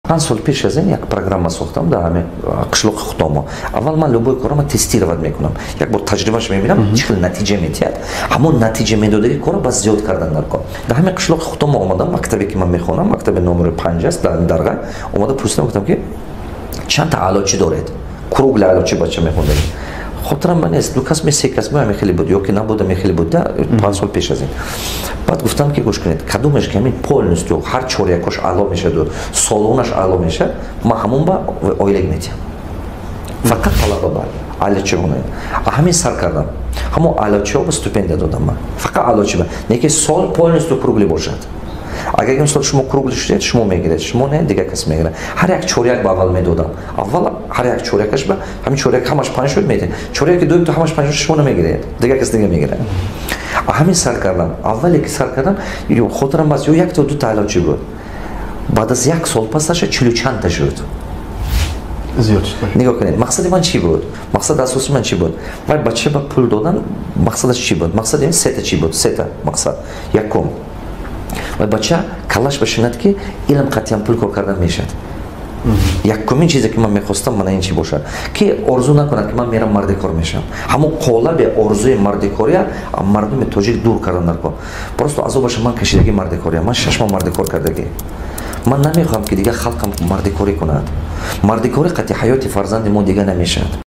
5 сол пеш аз ин як программа сохтам дар ҳамин қишлоқи худомо. Аввал ман любой корама тестировать мекунам, як бор таҷрибаш мебинам, чӣ хел натиҷа метиҳад. Ҳамон натиҷа медодаги кора бас зиёд кардан дар кор. Дар ҳамин қишлоқи худомо омадам, мактабе ки ман мехонам, мактаби номери 5 аст дар Дарғай. Омада пурсидам, гуфтам, ки чандта аълочӣ доред, круглый аълочӣ бача мехондаги. Хотирам ман нест, ду кас ме, се кас ме, ҳамин хеле буд ё ки набуд, ҳамин хеле буд да 5 сол пеш аз ин. Баъд гуфтам, ки гӯш кунед, кадомеш ки ҳамин полностью ҳар чорякош аъло мешаду солонаш аъло мешад, ман ҳамон ба ойлаг метиҳам, фақат талаба ба аълочи. Ҳамин сар кардам, ҳамон аълочиҳо ба стипендия додам ман, фақат аълочи ба, не ки сол полностью круглый бошад. Агар мисол шумо круглый шудед, шумо мегиред, шумо не, дигар кас мегирад. Ҳар як чоряк ба аввал медодам. Аввал ҳар як чорякаш ба, ҳамин чоряк ҳамаш панҷ шуд, медиҳед. Чоряки дуюм то ҳамаш панҷ шуд, шумо намегиред, дигар кас дига мегирад. Ҳамин сар кардам. Аввале ки сар кардам, хотирам бас, ё якто дута аълочӣ буд. Баъд аз як сол пасаша чилу чандта шуд. Нигоҳ кунед, мақсади ман чӣ буд? Мақсади асосии ман чӣ буд? Вай бача ба пул додан мақсадаш чӣ буд? Мақсади ин сета чӣ буд? Сета мақсад. Якум, вай бача каллаш башинад, ки илм қатъиян пул кор кардан мешавад. Якумин чизе ки ман мехостам, мана ин чӣ бошад, ки орзу накунад, ки ман мерам мардикор мешавам. Ҳамон қолаби орзуи мардикория мардуми тоҷик дур кардан дар кор. Просто азобаша ман кашидаги, мардикория ман 6 моҳ мардикор кардагӣ. Ман намехоҳам, ки дигар халқам мардикорӣ кунад. Мардикорӣ қатъи ҳаёти фарзанди мо дига намешавад.